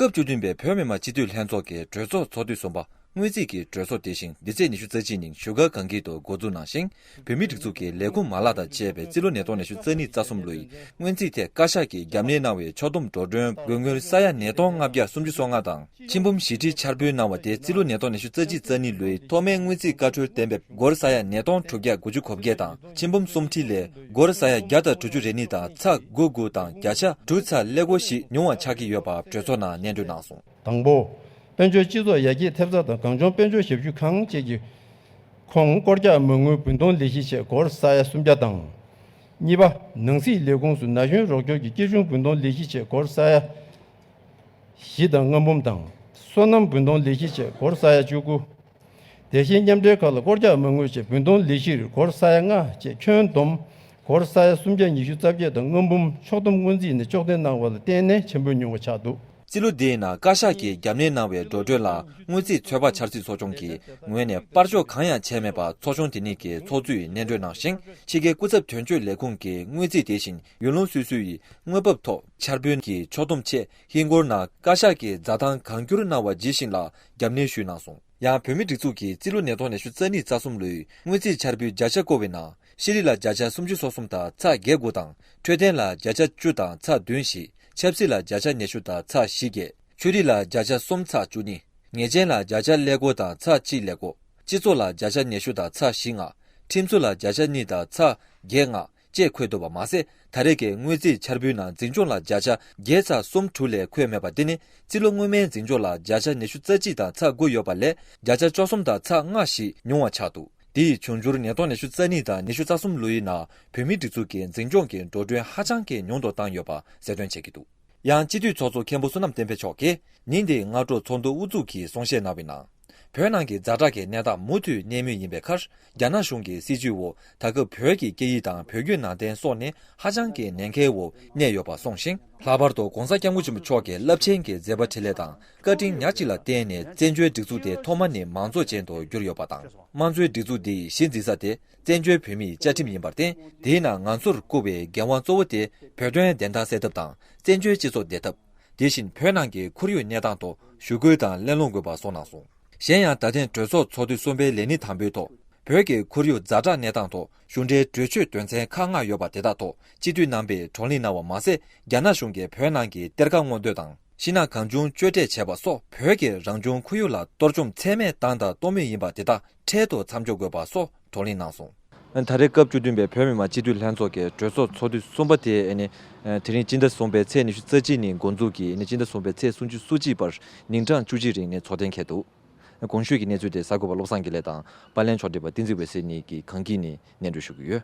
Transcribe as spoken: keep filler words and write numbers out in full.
སྐབས་བཅུ་བདུན་པའི་བོད་མི་མང་སྤྱི་འཐུས་ལྷན་ཚོགས་ཀྱི་གྲོས་ཚོགས་ཚོགས་དུས་གསུམ་པ་སྔོན་རྩིས་ཀྱི་གྲོས་ཚོགས་དེ་བཞིན་འདི་ཚེས་ཉི་ཤུ་རྩ་གཅིག་ཉིན་བཞུགས་སྒར་སྒང་དཀྱིལ་དུ་འགོ་འཛུགས་གནང་ཞིང་། བོད་མིའི་སྒྲིག་འཛུགས་ཀྱི་ལས་ཁུངས་མ་ལག་དང་བཅས་པའི་རྩིས་ལོ་ཉིས་སྟོང་ཉི་ཤུ་རྩ་གཉིས་རྩ་གསུམ་ལོའི་སྔོན་རྩིས་ཐད་བཀའ་ཤག་གིས་རྒྱབ་གནས་གནང་བའི་ཕྱོགས་བསྡོམས་འགྲོ་གྲོན་དགོས་དངུལ་ས་ཡ་ཉིས་སྟོང་ལྔ་བརྒྱ་སུམ་ཅུ་སོ་ལྔ་དང་། ཆིག་འབུམ་བཞི་ཁྲི་འཆར་འབུལ་གནང་བ་དེ་རྩིས་ལོ་ཉིས་སྟོང་ཉི་ཤུ་རྩ་གཅིག་རྩ་གཉིས་ལོའི་ཐོག་མའི་སྔོན་རྩིས་བཀའ་འཁྲོལ་གཏན་འབེབས་སྒོར་ས་ཡ་ཉིས་སྟོང་དྲུག་བརྒྱ་དགུ་བཅུ་གོ་བརྒྱད་དང་ཆིག་འབུམ་གསུམ་ཁྲི་ལས་སྒོར་ས་ཡ་བརྒྱ་དང་དྲུག་ཅུ་རེ་གཉིས་དང་ཚེག་དགུ་དགུ་དང་བརྒྱ་ཆ་དྲུག་ཚེག་ཀླད་ཀོར་བཞི་ཉུང་བ་ཆགས་ཀྱི་ཡོད་པ་གྲོས་ཚོགས་ནང་སྙན་སྒྲོན་གནང་སོང་། དང་པོ། དཔལ་འབྱོར་སྤྱི་ཚོགས་ཡར་རྒྱས་ཐེབས་རྩ་དང་གངས་ལྗོངས་དཔལ་འབྱོར་ཞབས་ཞུ་ཁང་བཅས་ཀྱི་ཁོངས་སྐོར་རྒྱག་མ་དངུལ་བུན་གཏོང་ལས་གཞི་ཆེད་སྒོར་ས་ཡ་སུམ་བརྒྱ་དང་། གཉིས་པ། ནང་སྲིད་ལས་ཁུངས་སུ་ན་གཞོན་རོགས་སྐྱོར་གྱི་སྐྱིད་གཤོངས་བུན་གཏོང་ལས་གཞི་ཆེད་སྒོར་ས་ཡ་བཞི་དང་ལྔ་འབུམ་དང་། སོ་ནམ་བུན་གཏོང་ལས་གཞི་ཆེད་སྒོར་ས་ཡ་བཅུ་དགུ། དེ་བཞིན་མཉམ་འབྲེལ་ཁག་ལ་སྐོར་རྒྱག་མ་དངུལ་ཆེད་བུན་གཏོང་ལས་གཞིར་སྒོར་ས་ཡ་ལྔ་བཅས་ཁྱོན་བསྡོམས་སྒོར་ས་ཡ་སུམ་བརྒྱ་ཉི་ཤུ་རྩ་བརྒྱད་དང་ལྔ་འབུམ་ཕྱོགས་བསྡོམས་སྔོན་རྩིས་ནས་གཅོག་འཐེན་གནང་བ་ལ་བརྟེན་ནས་ཆེན་པོའི་ཉུང་བ་ཆགས་འདུག། རྩིས་ལོ་འདིའི་ནང་བཀའ་ཤག་གིས་རྒྱབ་གནས་གནང་བའི་འགྲོ་གྲོན་ལ་སྔོན་རྩིས་ཚོད་དཔག་འཆར་རྩིས་ཚོགས་ཆུང་གི་ངོས་ནས་སྤར་གཅོག་གང་ཡང་བྱས་མེད་པ་ཚོགས་ཆུང་དེ་ཉིད་ཀྱི་ཚོགས་གཙོས་སྙན་སྒྲོན་གནང་ཞིང་། ཕྱི་རྒྱལ་སྐུ་ཚབ་དོན་གཅོད་ལས་ཁུངས་ཀྱིས་སྔོན་རྩིས་དེ་བཞིན་ཡུལ་ལུང་སོ་སོའི་དངུལ་འབབ་ཐོག་འཆར་འབུལ་གྱི་ཕྱོགས་བསྡོམས་ཆེད་ཧིན་སྒོར་ནང་བཀའ་ཤག་གིས་འཛའ་ཐང་གང་བསྒྱུར་གནང་བ་ཇི་བཞིན་ལ་རྒྱབ་གནས་ཞུས་གནང་སོང་། ཡང་བོད་མིའི་སྒྲིག་འཛུགས་ཀྱི་རྩིས་ལོ་ཉིས་སྟོང་ཉི་ཤུ་རྩ་གཉིས་རྩ་གསུམ་ལོའི་སྔོན་རྩིས་འཆར་འབུལ་བརྒྱ་ཆ་བཀོད་པའི་ནང་། ཤེས་རིག་ལ་བརྒྱ་ཆ་སུམ་ཅུ་སོ་གསུམ་དང་ཚེག་བརྒྱད་དགུ་དང་། འཕྲོད་བསྟེན་ལ་བརྒྱ་ཆ་བཅུ་དང་ཚེག་བདུན་བཞི། ཆབ་སྲིད་ལ་བརྒྱ་ཆ་ཉི་ཤུ་དང་ཚེག་བཞི་བརྒྱད། ཆོས་རིག་ལ་བརྒྱ་ཆ་གསུམ་ཚེག་བཅུ་གཉིས། ཉེས་ཅན་ལ་བརྒྱ་ཆ་ཀླད་ཀོར་དང་ཚེག་གཅིག་ཀླད་ཀོར། སྤྱི་ཚོགས་ལ་བརྒྱ་ཆ་ཉི་ཤུ་དང་ཚེག་བཞི་ལྔ། ཁྲིམས་བཟོ་ལ་བརྒྱ་ཆ་གཉིས་དང་ཚེག་བརྒྱད་ལྔ། བཅས་འཁོད་འདུག་པ་མ་ཟད། ད་རེས་ཀྱི་སྔོན་རྩིས་འཆར་འབུལ་ནང་འཛིན་སྐྱོང་ལ་བརྒྱ་ཆ་བརྒྱད་ཚེག་གསུམ་དྲུག་ལས་འཁོད་མེད་པ་དེ་ནི་རྩིས་ལོ་སྔོན་མའི་འཛིན་སྐྱོང་ལ་བརྒྱ་ཆ་ཉི་ཤུ་རྩ་གཅིག་དང་ཚེག་དགུ་ཡོད་པ་ལས་བརྒྱ་ཆ་བཅུ་གསུམ་དང་ཚེག་ལྔ་ཞིག་ཉུང་བ་ཆགས་འདུག། དེ་ཡི་འབྱུང་འགྱུར་ཉིས་སྟོང་ཉི་ཤུ་རྩ་གཉིས་དང་ཉི་ཤུ་རྩ་གསུམ་ལོའི་ནང་བོད་མིའི་སྒྲིག་འཛུགས་ཀྱི་འཛིན་སྐྱོང་གི་འགྲོ་གྲོན་ཧ་ཅང་གི་ཉུང་དུ་བཏང་ཡོད་པ་གསལ་སྟོན་བྱེད་ཀྱི་འདུག། ཡང་སྤྱི་འཐུས་ཚོགས་གཙོ་མཁན་པོ་བསོད་ནམས་བསྟན་འཕེལ་མཆོག་གིས་ཉིན་འདིའི་སྔ་དྲོ་ཚོགས་འདུ་དབུ་འཛུགས་ཀྱིས་གསུང་བཤད་གནང་བའི་ནང་། བོད་ནང་གི་ཛ་དྲག་གི་གནས་སྟངས་མུ་མཐུད་གནས་མུས་ཡིན་པའི་ཁར། རྒྱ་ནག་གཞུང་གི་སྲིད་བྱུས་འོག་ད་སྐབས་བོད་ཀྱི་སྐད་ཡིག་དང་བོད་བརྒྱུད་ནང་བསྟན་སོགས་ནི་ཧ་ཅང་གི་ཉེན་ཁའི་འོག་གནས་ཡོད་པ་གསུངས་ཤིང་། ལྷག་པར་དུ་༧གོང་ས་༧སྐྱབས་མགོན་ཆེན་པོ་མཆོག་གི་རླབས་ཆེན་གྱི་མཛད་པ་འཕྲིན་ལས་དང་བཀའ་དྲིན་ཉག་གཅིག་ལ་བརྟེན་ནས་བཙན་བྱོལ་སྒྲིག་འཛུགས་དེ་ཐོག་མ་ནས་མང་གཙོ་ཅན་དུ་གྱུར་ཡོད་པ་དང་། དམངས་གཙོའི་སྒྲིག་འཛུགས་འདིའི་གཞི་འཛིན་ས་དེ་བཙན་བྱོལ་བོད་མིའི་བཅའ་ཁྲིམས་ཡིན་པར་བརྟེན། དེའི་ནང་ང་ཚོར་བསྐུར་བའི་འགན་དབང་གཙོ་བོ་དེ་བོད་དོན་བདེན་མཐའ་གསལ་ཐབས་དང་། བཙན་བྱོལ་སྤྱི་ཚོགས་བདེ་ཐབས། དེ་བཞིན་བོད་ནང་གི་ཁོར་ཡུག་གནས་སྟངས་ཐོག་ཞུ་སྐུལ་དང་གླེང་སློང་དགོས་པ་གསུངས་གནང་སོང་། གཞན་ཡང་ད་ཐེངས་གྲོས་ཚོགས་ཚོགས་དུས་གསུམ་པའི་ལས་ཉིན་དང་པོའི་ཐོག་བོད་ཀྱི་ཁོར་ཡུག་ཛ་དྲག་གནས་སྟངས་ཐོག་གཞུང་འབྲེལ་གྲོས་ཆོད་དོན་ཚན་ཁག་ལྔ་ཡོད་པ་དེ་དག་ཐོག་སྤྱི་འཐུས་རྣམ་པས་བགྲོ་གླེང་གནང་བ་མ་ཟད། རྒྱ་ནག་གཞུང་གིས་བོད་ནང་གི་གཏེར་ཁ་སྔོག་འདོན་དང་། ཤིང་ནགས་གང་བྱུང་གཅོད་འབྲེག་བྱས་པ་སོགས་བོད་ཀྱི་རང་བྱུང་ཁོར་ཡུག་ལ་གཏོར་བཅོམ་ཚད་མེད་བཏང་དང་གཏོང་མུས་ཡིན་པ་དེ་དག་འཕྲལ་དུ་མཚམས་འཇོག་དགོས་པ་སོགས་བགྲོ་གླེང་གནང་སོང་། ད་རེས་སྐབས་བཅུ་བདུན་པའི་བོད་མི་མང་སྤྱི་འཐུས་ལྷན་ཚོགས་ཀྱི་གྲོས་ཚོགས་ཚོགས་དུས་གསུམ་པ་དེ་ཨ་ནི་དེ་རིང་སྤྱི་ཟླ་གསུམ་པའི་ཚེས་ཉི་ཤུ་རྩ་གཅིག་ཉིན་འགོ་འཛུགས་ཀྱིས་ཨ་ནི་སྤྱི་ཟླ་གསུམ་པའི་ཚེས་སུམ་ཅུ་སོ་གཅིག་བར་ཉིན་གྲངས་བཅུ་གཅིག་རིང་ནས་ཚོགས་ཐེངས་འཁེལ་འདུག། གོང་ཞུས་ཀྱི་གནས་ཚུལ་དེ་གསར་འགོད་པ་བློ་བཟང་དགེ་ལེགས་དང་པར་ལེན་ཕྱོགས་སྒྲིག་པ་བསྟན་འཛིན་འོད་ཟེར་གཉིས་ཀྱིས་གངས་སྐྱིད་ནས་སྙན་སྒྲོན་ཞུ་གི་ཡོད།